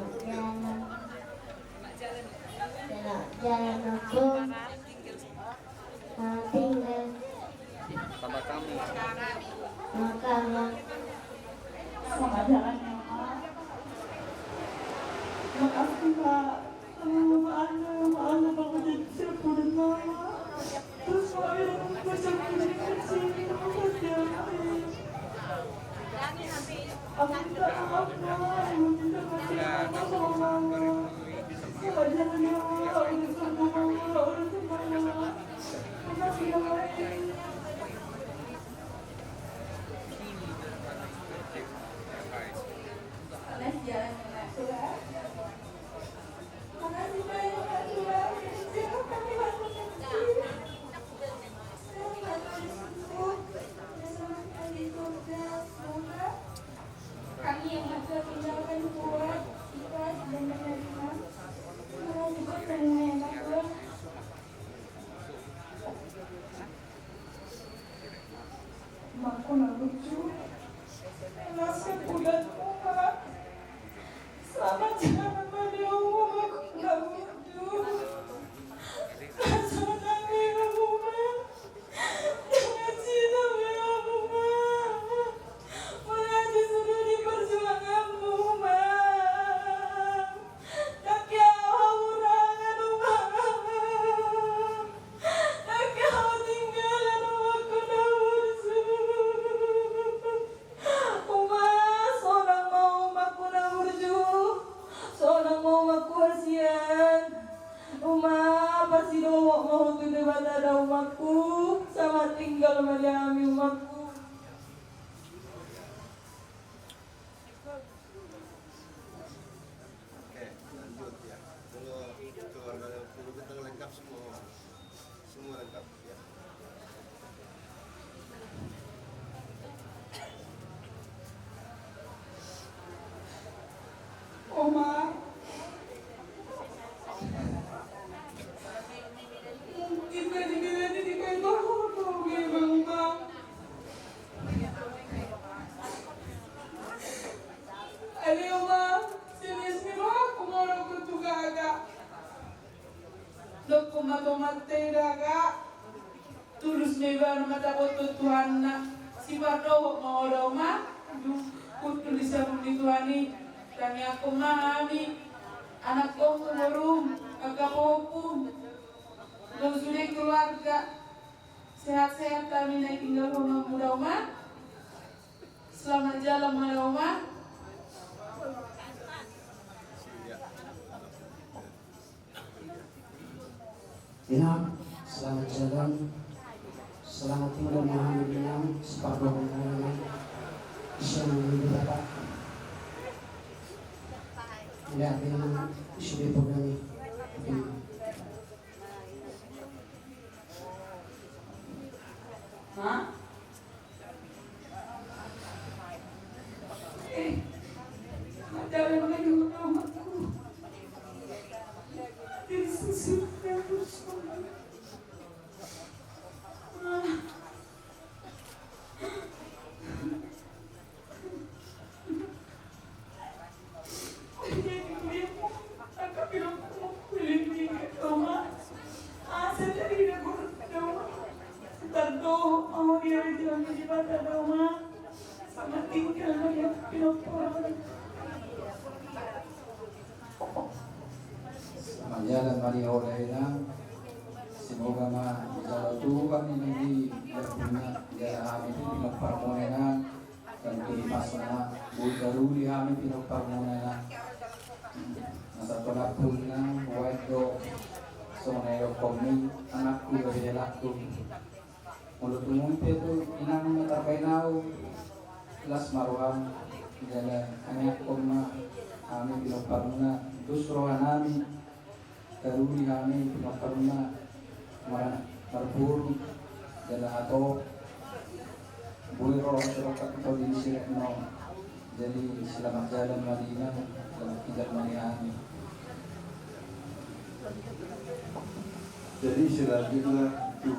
Kami yang sudah tinggalkan kuat, ikhlas, dan menerima. Terima kasih, Tuhan. Makku na burju, las habulanmu, Mak. Selamat jalan ma di hamu, Makku na burju. Las ma di hamu, Mak. Dengan cinta ma di hamu, Mak. Mengaji sudah di perjuanganmu, Mak. Ndang hea hahurangan, Uma. Ndang hea hatinggalan, Umakku na burju. Uma, sonang ma, Umakku na burju. Sonang ma, Umakku hasian. Uma, pasidohot ma ho tu Debata da, Umakku. Selamat tinggal ma di hami, Umakku. Oke, lanjut ya. Kalau keluarga Purwodadi lengkap semua, Oma. Semua lengkap ya. Oma. Mungkin tadi bila ini dikain bahu, Oma. Alai, Oma, serius ni rohangku molo tu gaga. Dokkon ma tu Amanta i da, Kak. Tulus ma ibana mataboto tu Tuhanna. Sipardohot ma ho da, Oma. Dung hundul di sabun ni Tuhan i. Tangiangkon ma hami, anakkonmu, borum, angka pahompu, dohot sude keluarga. Sehat-sehat hami na tinggal ho, Oma, da, Oma. Selamat jalan ma da, Oma. Inang, selamat jalan. Selamat tinggal ma hami, Inang. Sipardohot ma, Inang. Sian hami, Bapak. Inang, Inang, sude poda ni. Hah? Eh, ada yang lagi utamaku. Yesus, Yesus. Ah. Manjalan ma di ho da, Inang. Semoga ma dijalo Tuhan ninna i, biar punya, biar hami tu pinomparmuna, Inang. Tantu di pas na boi taruli hami pinomparmuna, Inang. Masa pun Inang, buat do songon na didokkonmi, anakku gabe helakku. Molo tumompa tu Inang na tarbaen au, las ma roham, jala tangiangkon ma hami pinomparmuna, dos rohanami. Taruli hami pinomparmuna, maranak marboru, jala hatop boi ro sirongkap tu tondi ni si Retno. Jadi selamat jalan ma di Inang, selamat tinggal ma di hami. Jadi selanjutnya tu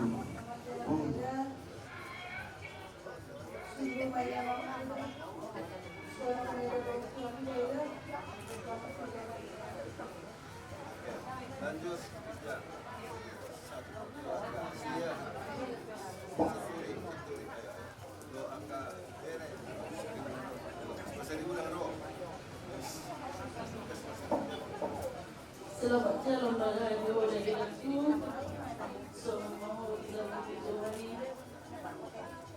Selamat jalan ma di hamu, Edaku. Songon i ma di hamu, Tuhan i.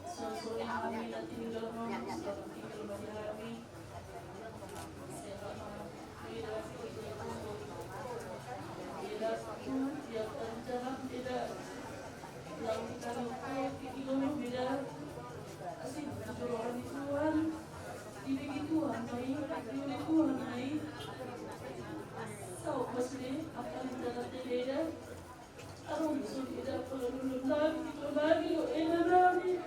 Songon i ma di hamu, Edaku. Selamat jalan ma di hamu. Edaku, Edaku, Edaku, Edaku. Lalu kita lupa, kita lupa, Edaku. Asing, kita lupa, Tuhan. Dibege Tuhan ma i, dibege Tuhan ma i. Saut ma sude angka ni dalan ni eda. Adong ma sude eda pangalulun nami, ito nami, eda nami.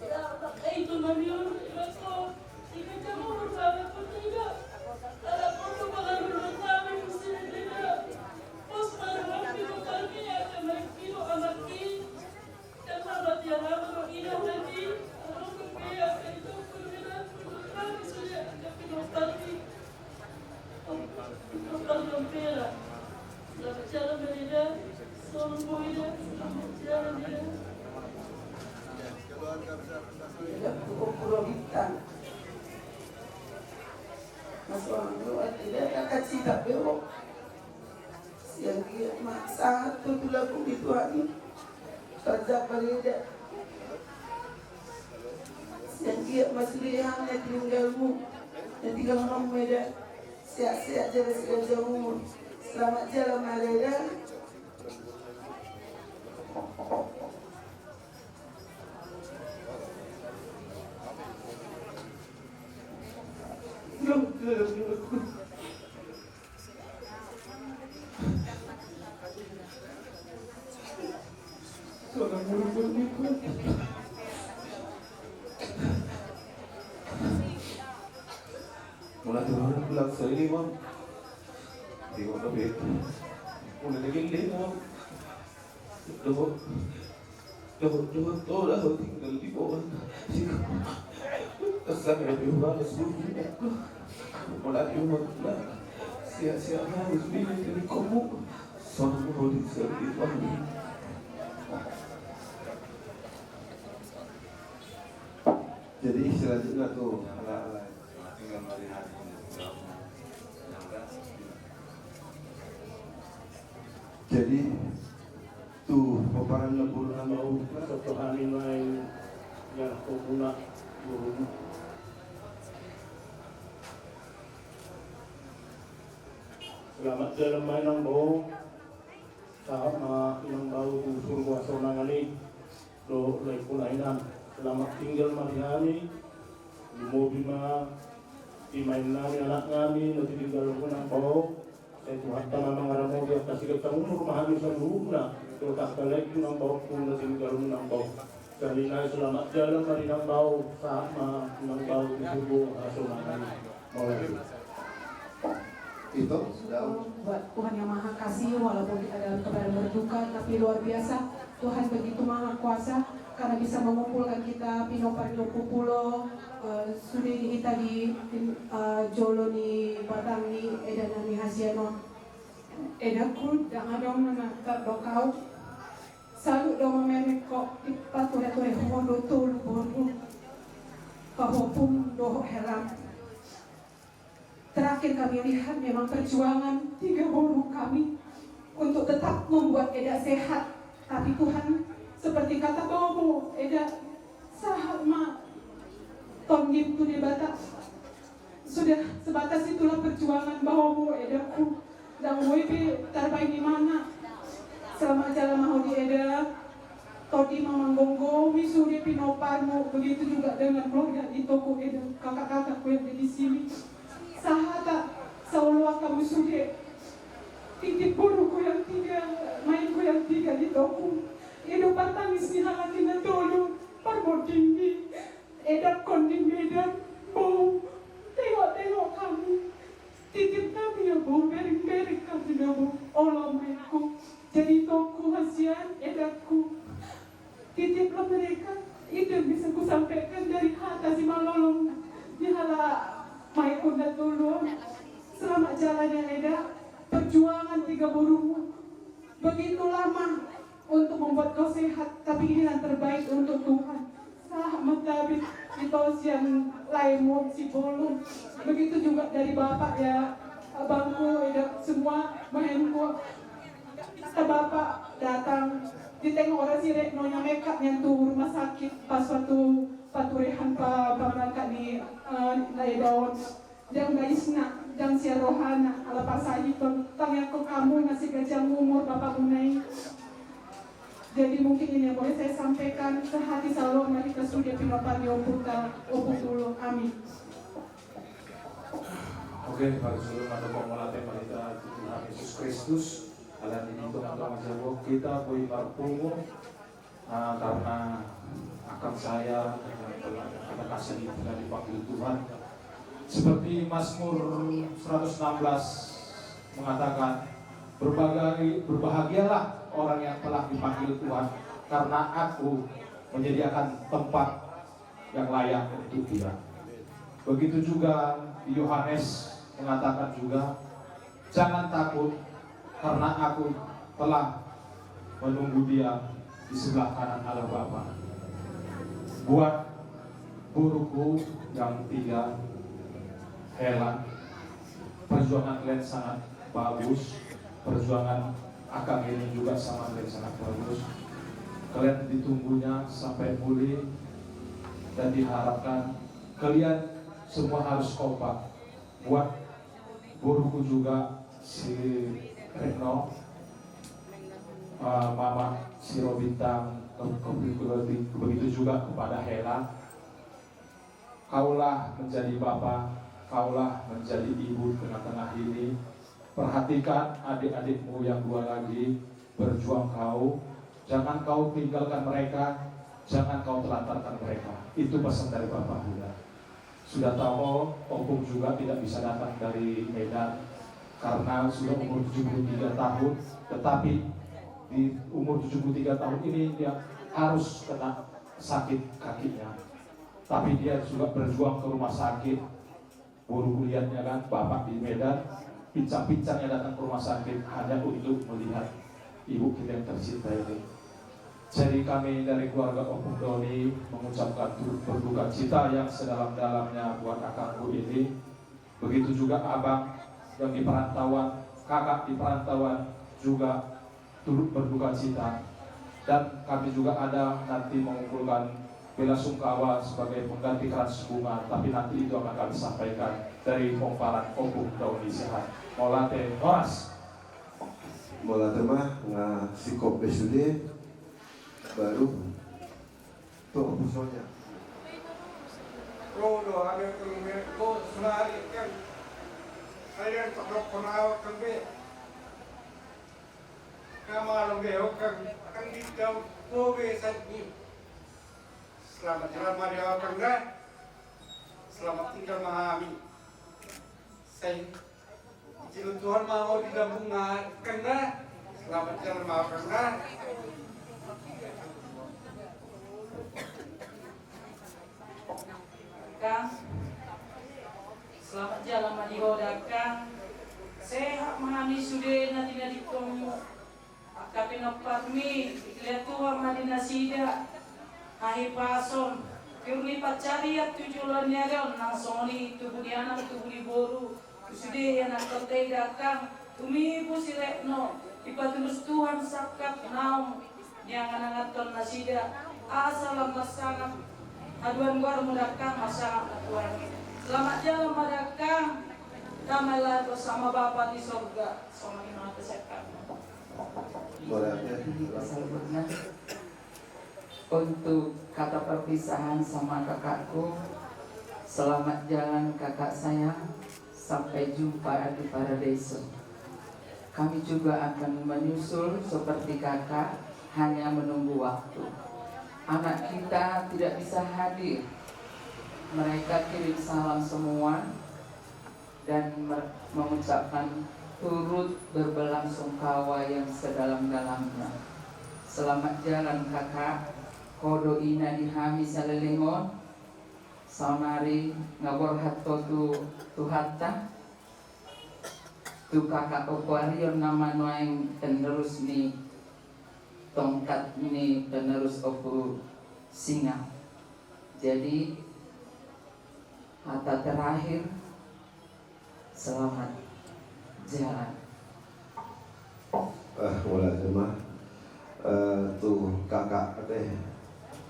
Eda, angka ito nami on, eda so. Ida kamu bersalah pun eda. Ala porlu pangalulun nami, mesti eda. Pos ma roham, eda nami, eda nami, eda anakki. Sian dia ma sahat tu tulangku di Tuhan i. Raja Parida. Sian dia ma sude hami na tininggalmu, na tininggalmu, Eda. Sehat-sehat jala sehat jauh umur. Selamat jalan ma, Eda. Mula turun pulang sini, Bang. Tengok, tengok, tengok. Mula lagi, Bang. Dohot, dohot, dohot, dohot, dohot, tinggal di bawah. Terus saya lebih balas dulu. Mulai umur lah. Siap-siap harus milih dari kamu. Sono di sini. Jadi selanjutnya tuh, ala-ala. Jadi, tu pomparan na boru nami. Soto hami naeng, ya, pokokna boru. Selamat jalan ma, Inang Bau. Sahat ma, Inang Bau, tu surgo hasonangan i. Dohot laengkuna, Inang, selamat tinggal ma di hami. Lumobi ma di maen nami, anak nami, na tininggalhon, Inang Bau. Sai Tuhanta ma mangaramotion, angka sigantang umur ma hami saluhutna. Dohot angka laengku, Inang Bau, na tininggalhon, Inang Bau. Sahali nai selamat jalan ma di Inang Bau, sahat ma Inang Bau tu surgo hasonangan i. Itu, Daud. Buat Tuhan yang Maha Kasih, walaupun kita dalam keadaan berduka, tapi luar biasa, Tuhan begitu Maha Kuasa, karena bisa mengumpulkan kita, pinompar dua puluh pulo, eh, sude di hita di, eh, jolo ni batang ni eda nami hasian on. Edaku, ndang adong na tardok ahu. Salut do mamereng ho, dipature-ture ho do tolu boru. Pahompu dohot helam. Terakhir kami lihat memang perjuangan tiga boru kami untuk tetap membuat eda sehat. Tapi Tuhan, seperti kata bobo, eda sahat ma tondip tu Debata. Sudah sebatas itulah perjuangan bobo, edaku. Ndang boi be tarbaen imana. Selamat jalan ma ho di eda. Tondi ma manggomgomi sude pinomparmu, begitu juga dengan keluarga di toko, eda, kakak-kakakku yang ada di sini. Sahata, saoloan hamu sude. Titip boruku yang tiga, maenku yang tiga di toko. I do partangis ni halak i na tolu, parmonding ni, eda, konding, eda, boru. Tengok-tengok kami. Titip nami, ya, boru, bereng-bereng kami, ya, boru. Olo, maenku. Jadi toko hasian, edaku. Titiplah mereka, itu yang bisa kusampaikan dari hata simalolong di halak maenku na tolu. Selamat jalan ya, eda. Perjuangan tiga borumu begitu lama untuk membuat kau sehat, tapi ini yang terbaik untuk Tuhan. Sahat ma tabi, ito sian lae mu si Bolon. Begitu juga dari bapak ya, Abangku, eda semua mahenku, kata bapak datang di tengah orang sirek nonya mekap nian tu rumah sakit pas waktu paturehan pa pamangkat ni eh, na edaon. Jang gaisna, jang sian rohana, ala pasahiton, tangiangkon hamu masih gajang umur bapakmuna i. Jadi mungkin ini yang boleh saya sampaikan, sehati selalu mari kita sudah pinompar di ompunta, ompung dulu. Amin. Oke, pada sebelum ada pemulatan berita Tuhan Yesus Kristus, ala ini teman-teman jago kita boi marpungu. Ah, karena akan saya ada kasih telah dipanggil Tuhan. Seperti Mazmur seratus enam belas mengatakan, "Berbagai, berbahagialah orang yang telah dipanggil Tuhan, karena aku menyediakan tempat yang layak untuk dia." Begitu juga Yohanes mengatakan juga, "Jangan takut, karena aku telah menunggu dia di sebelah kanan Allah Bapa." Buat boruku yang tiga, Hela, perjuangan kalian sangat bagus, perjuangan Akang ini juga sama kalian sangat bagus. Kalian ditunggunya sampai pulih dan diharapkan kalian semua harus kompak. Buat boruku juga si Retno, eh, mama si Robintang, begitu juga kepada Hela. Kaulah menjadi bapa, kaulah menjadi ibu di tengah-tengah ini. Perhatikan adik-adikmu yang dua lagi, berjuang kau. Jangan kau tinggalkan mereka, jangan kau telantarkan mereka. Itu pesan dari Bapak Huda. Sudah tahu, Ompung juga tidak bisa datang dari Medan karena sudah umur tujuh puluh tiga tahun. Tetapi di umur tujuh puluh tiga tahun ini dia harus kena sakit kakinya. Tapi dia juga berjuang ke rumah sakit. Baru kulihatnya kan, bapak di Medan, pincang-pincangnya datang ke rumah sakit hanya untuk melihat ibu kita yang tercinta ini. Jadi kami dari keluarga Ompung Doni mengucapkan turut berduka cita yang sedalam-dalamnya buat akangku ini. Begitu juga abang yang di perantauan, kakak di perantauan juga turut berduka cita. Dan kami juga ada nanti mengumpulkan bela sungkawa sebagai pengganti krans bunga, tapi nanti itu akan kami sampaikan dari pomparan Ompung Doni Siahaan. Mauliate, horas. Mauliate ma, nga singkop be sude, baru tu Ompung Sonia. Ro do, ame tu me, ko sunari kan. Kalian tak rokok nawa kan be. Kama lo be, okan, kan di daun, ko be saat ni. Selamat jalan ma di awak kan da. Selamat tinggal ma hami. Sai, ijin Tuhan ma ho di lambung na kan da. Selamat jalan ma awak kan da. Kang, selamat jalan ma di ho da kang. Sehat ma hami sude na tinadingkonmu. Angka pinomparmi, dipilih Tuhan ma di nasida. Hahipason, tiur ni pansarian tu joloan ni ari on, nang songon i tubu ni anak, tubu ni boru. Tu sude ianakhonta i da kang, tumibu si Retno, dipatulus Tuhan sangkap naung niangan-anganhon nasida, asa lam marsangap haduan goarmu da kang, marsangap ma Tuhan i. Selamat jalan ma da kang. Damai laho bersama Bapa di sorga. Songon i ma hata sian kami. Boleh, oke. Untuk kata perpisahan sama kakakku, selamat jalan kakak sayang, sampai jumpa di paradiso. Kami juga akan menyusul seperti kakak, hanya menunggu waktu. Anak kita tidak bisa hadir, mereka kirim salam semua dan mer- mengucapkan turut berbelangsungkawa yang sedalam-dalamnya. Selamat jalan kakak, ho do ina di hami saleleng on. Saonari nga borhat ho tu Tuhanta, tu kakak Ompu Arion nama nuaeng penerus ni tongkat ni penerus Ompu Singa. Jadi hata terakhir, selamat. Silakan. Eh, mauliate ma. Eh, tu kakak ate.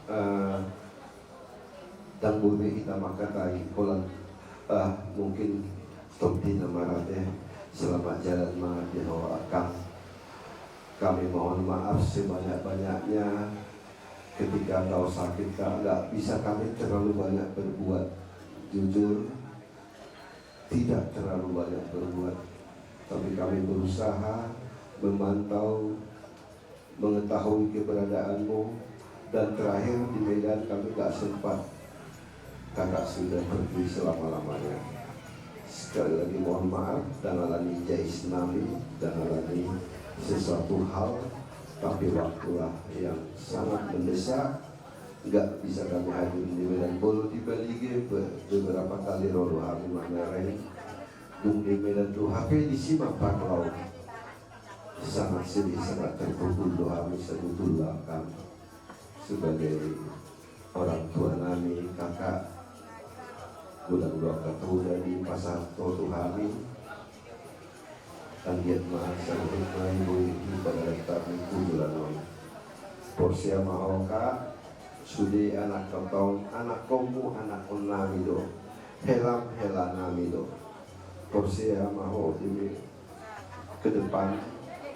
Eh, ndang boi be hita mangkatai holan, eh, mungkin tondi na marate. Selamat jalan ma di ho, Akang. Kami mohon maaf sebanyak-banyaknya. Ketika kau sakit, Kak, nggak bisa kami terlalu banyak berbuat. Jujur, tidak terlalu banyak berbuat. Tapi kami berusaha memantau, mengetahui keberadaanmu. Dan terakhir di Medan kami nggak sempat. Kakak sudah pergi selama-lamanya. Sekali lagi mohon maaf, ndang alani jais nami, ndang alani sesuatu hal, tapi waktulah yang sangat mendesak. Nggak bisa kami hadir di Medan. Molo di Bali ge be-, beberapa kali ro do hami mamereng. Dung di Medan do hape disi ma parlao. Sangat sedih, sangat terpukul do hami sebetulna, Kang. Sebagai orang tua nami, kakak, godang do angka tulang di pasahat ho tu hami. Anggiat ma saluhutna i boi dipadalan hami tu joloan on. Porsea ma ho, Kak, sude anakkon, anakkon, anakkon nami do. Helam, hela nami do. Porsea ma ho di me-, ke depan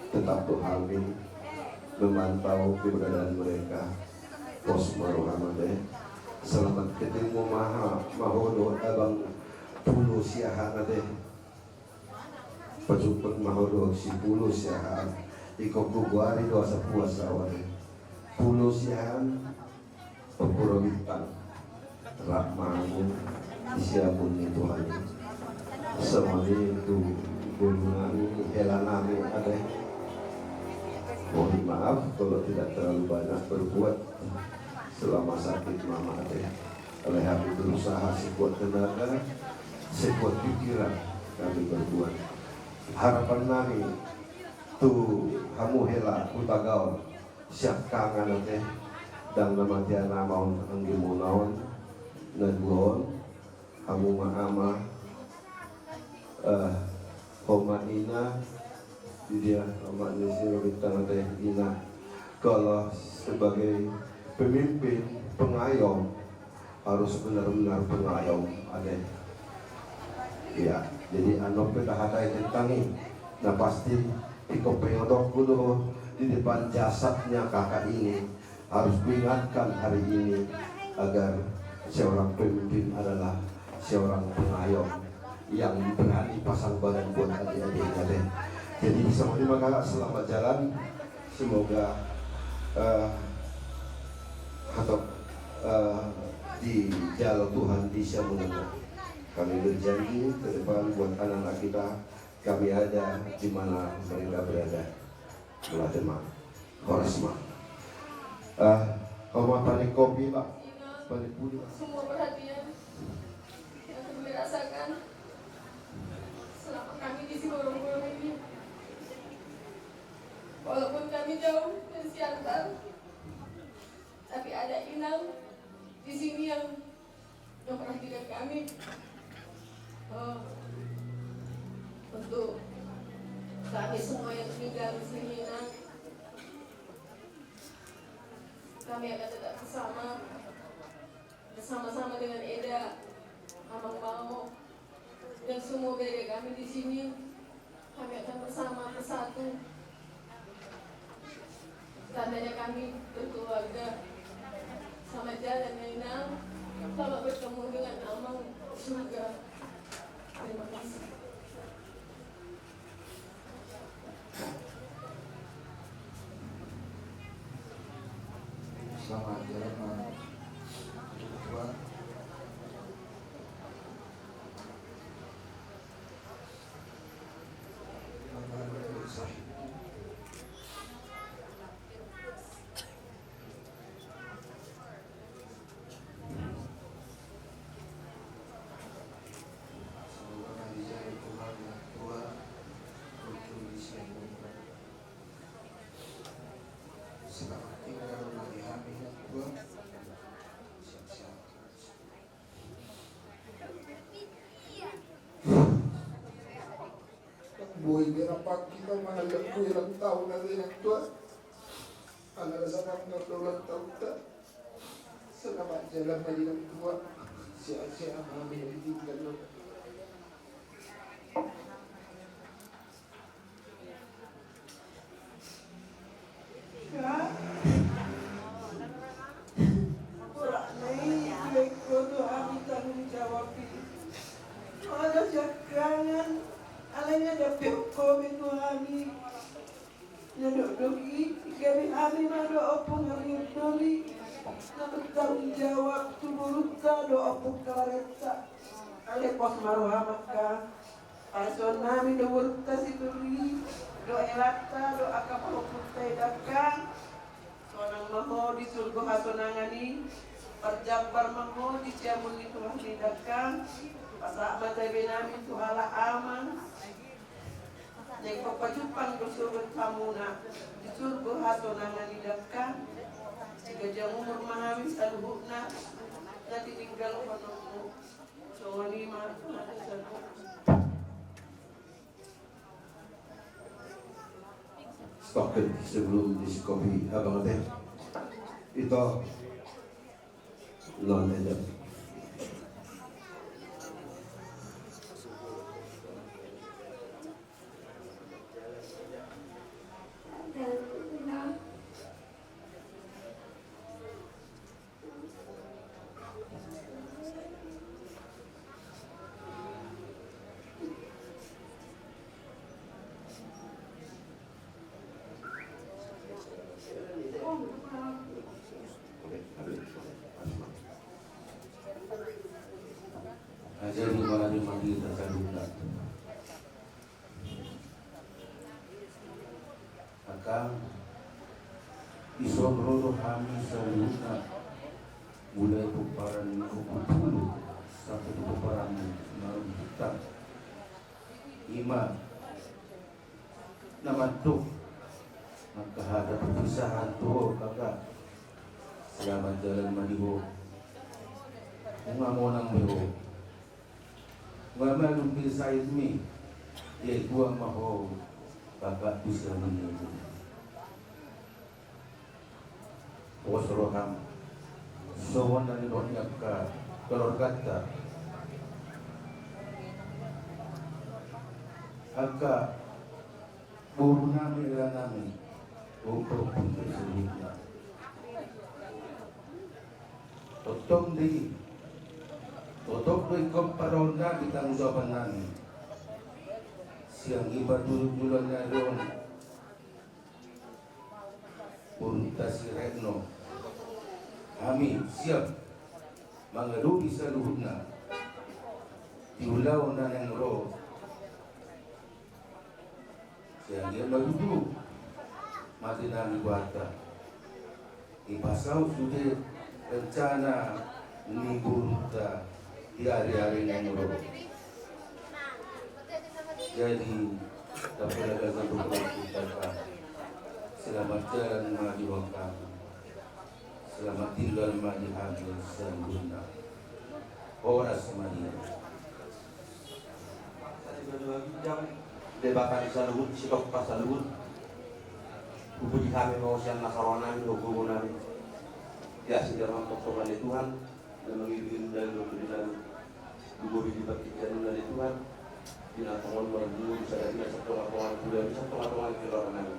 tetap do hami memantau keberadaan mereka. Pos ma roham ate. Selamat ketemu ma ho, ma ho dohot abang Pulo Siahaan ate. Pajumpang ma ho dohot si Pulo Siahaan. Ingkon hugoari do asa puas au ate. Pulo Siahaan. Pura bintang. Rap ma hamu di siamun ni Tuhan i. Songon i tu boru nami, hela nami ate. Mohon maaf kalau tidak terlalu banyak berbuat selama sakit mama ate. Alai hami berusaha sekuat tenaga, sekuat pikiran kami berbuat. Harapan nami tu hamu hela Hutagaon. Siangkangan ate, ndang na mate amang on, anggi muna on, na dua on, hamu ma ama, eh, ho ma ina, di dia ama ni si Robintang ate, ina. Kalau sebagai pemimpin, pengayom, harus benar-benar pengayom ate. Iya, jadi anu pe tahatai tentang i. Nah, pasti ingkon pe hudok do di depan jasadnya kakak ini harus diingatkan hari ini agar seorang pemimpin adalah seorang pengayom yang berani pasang badan buat adik-adiknya ate. Jadi, sama terima kakak, selamat jalan. Semoga, eh, hatop, eh, dijalo Tuhan di siamunna. Kami berjanji ke depan buat anak-anak kita, kami ada di mana mereka berada. Mauliate ma. Horas ma. Eh, ho ma panik kopi, Pak. Panik pudi, Pak. Semua perhatian yang kami rasakan selama kami di Siborongkulu ini. Walaupun kami jauh dari Siantar, tapi ada inang di sini yang, yang perhatikan kami. Eh, untuk kami semua yang tinggal di sini, Inang, kami akan tetap bersama. Bersama-sama dengan Eda, Amang Mao, dan semua bere kami di sini, kami akan bersama, bersatu. Tandanya kami berkeluarga. Selamat jalan, ya, Inang. Selamat bertemu dengan Amang di surga. Terima kasih. Selamat jalan, Mang. Tua. Selamat tinggal bagi hami, Tuhan. Boi be rap hita mangalap kue ulang tahun ate nang tua. Ala rasa nang ulang tahun ta. Selamat jalan ma di nang tua. Sehat-sehat ma hami na ditinggal. Borat na i, ingkon do hami tanggung jawab i. Ala siangkangan, alai nga dapot ho be tu hami. Na dokdok i, gabe hami ma do ompung hami doli. Na bertanggung jawab tu borunta do ompung kalarenta. Alai pos ma roham angka. Pason nami do borunta si Turi, do elanta, do angka pahompunta i dangkang. Sonang ma ho di surgo hasonangan i, parjambar ma ho di siamun ni Tuhan i dangkang. Pasahat ma tabe nami tu halak amang. Naeng pajumpang do sogot hamuna di surgo hasonangan i dangkang. Siganjang umur ma hami saluhutna na tininggalhononmu. Songon i ma. Stop dulu sebelum disikopi abang ate. Ito. Non eda. Aja di mana di mandi tak sadunda. Angka, dison ro do hami saluhutna, mulai pomparan ni Ompu Pulu sampe tu pomparan ni Marung Bintang. Ima na mandok angka hata perpisahan tu ho, Kakak. Selamat jalan ma di ho. Nunga monang be ho. Nga malum be saitmi, ia tua ma ho, Kakak, bisa menunggu. Pos roham, songon na nidok ni angka keluarganta, angka boru nami, ela nami, boru pun tersebutnya. Totong do i, totong do ingkon parrohahon nami tanggung jawaban nami. Sian i ma tu joloan ni ari on, borunta si Retno, hami siap mangadopi saluhutna di ulaon na naeng ro. Sian i ma tutu mate nami buat ta. Dipasaut sude rencana ni borunta di ari-ari naeng ro. Jadi, tapelagasan tu kita, selamat jalan ma di ho angka. Selamat tinggal ma di hami saluhutna. Horas ma di. Debata di saluhut, sitompa saluhut. Hupuji hami ma ho sian nasa roha nami dohot gogo nami. Di asi ni roham tongtong ale Tuhan, na mangido-ido nami dohot uli nami. Di gori di partingkian on ale Tuhan, di na tongon marguru di sada ina satonga-tonga ni pudi nami, satonga-tonga ni roha nami.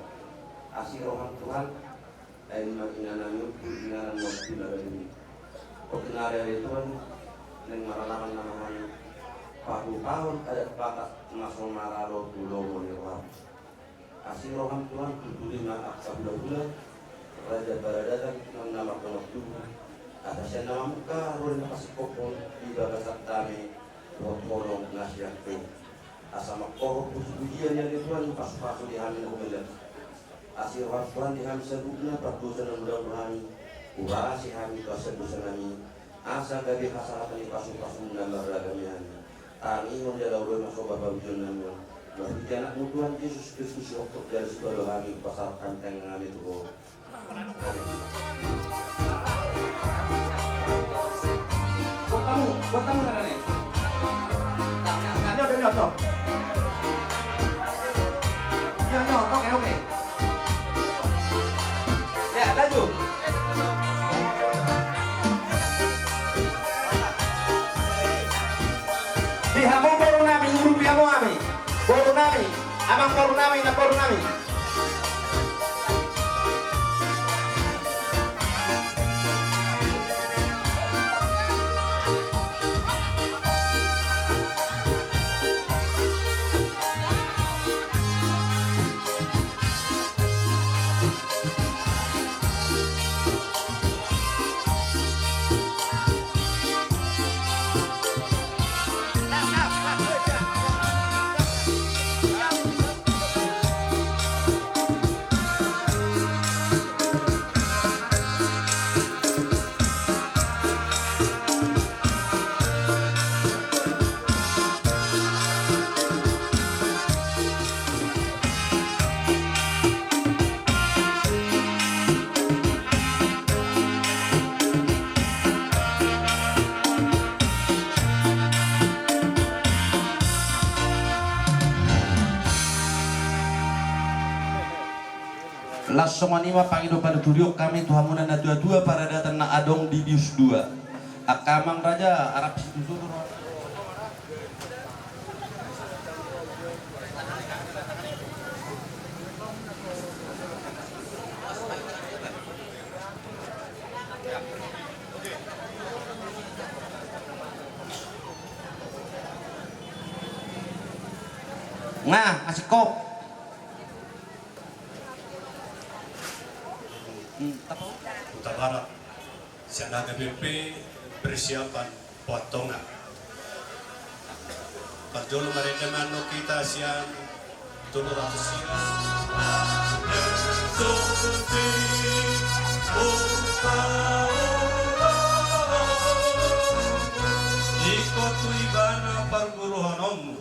Asi roham Tuhan, ai ma inanami on tu inganan na pinaradimi. Otik nari ale Tuhan, naeng maralaman nama hami patupahon adat Batak na so maralo tu lomo ni roham. Asi roham Tuhan, tuturi ma angka hulahula, raja paradaton naung na mardongan tubu, asa sian na mamungka ro di na pasingkophon di bagasan dame dohot holong na sian Tuhan. Asa mangkorhon puji-pujian i ale Tuhan, pasu-pasu di hami na humilak. Asi roham Tuhan di hami saluhutna, pardosa na mangula hami, hubarasi hami tu hasahatan dosa nami, asa gabe hasahatan ni pasu-pasum na marragam i hami. Tangihon jala urupi ma soba parujon nami on. Marhite Anakmu Tuhan Jesus Kristus, sihok jala sipalo hami, hupasahat hami tangiang nami tu Ho. Buat tamu, buat tamu sana nih. Nyok, nyok, nyok. Amang paru nami, inang paru nami. Laos songon i ma pangido panuturion hami tu hamuna na tua-tua paradatan na adong di Bius dua. Angka amang raja, arap situtu do roha. Nah, asik kop. Hmm, apa? Hutabarat. Sian H K B P persiapan potongan. Parjolo marende ma annon hita sian tolu ratus sia. Ingkon tu ibana parguruhononmu.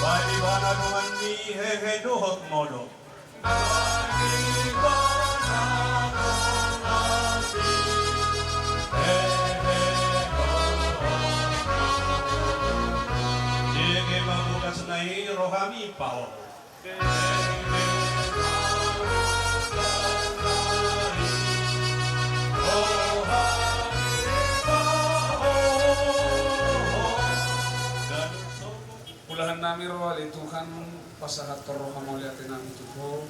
Baen ibana dongan ni hehe dohot modom. Jege ma bogasna i rohami paohom. Ulahan nami ro ale Tuhan, pasahathon roha mauliate nami tu Ho,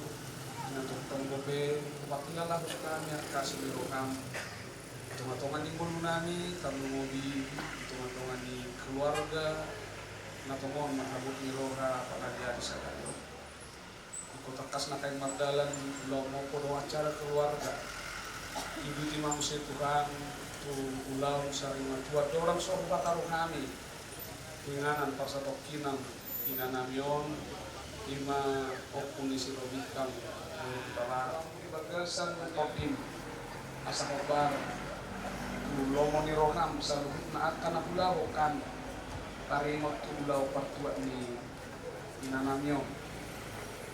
na tongtong dope hupakilalahon hami angka asi ni roham. Di tonga-tonga ni ngolu nami, tarlumobi di tonga-tonga ni keluarga, na tongon marhabot ni roha, apalagi ari sadari on. Ingkon tangkas nangkin mardalan, ulaon ma poda acara keluarga. Ibuti ma muse Tuhan, tu ulaon sari matua, dorang so hupataru hami. Inganan parsatongkinan, inanami on, ima ompu ni si Robikam, boru Hutabarat. Di bagasan tondimi, asa hombar tu lomo ni roham, saluhutna angka na hulaho hami, taringot tu ulaon partua ni inanami on.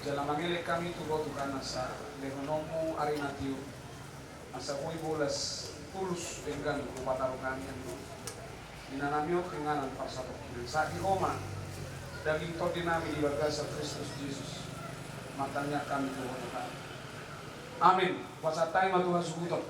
Jala mangelek hami tu Ho Tuhan asa, lehononmu ari na tio, asa boi bolas tulus denggan hupataru hami annon. Inanami on tu inganan parsatongkinan. Sahat di Ho ma daging tondi nami di bagasan Kristus Jesus. Martangiang hami tu Ho Tuhan. Amin. Hupasahat hami ma tu hasuhuton.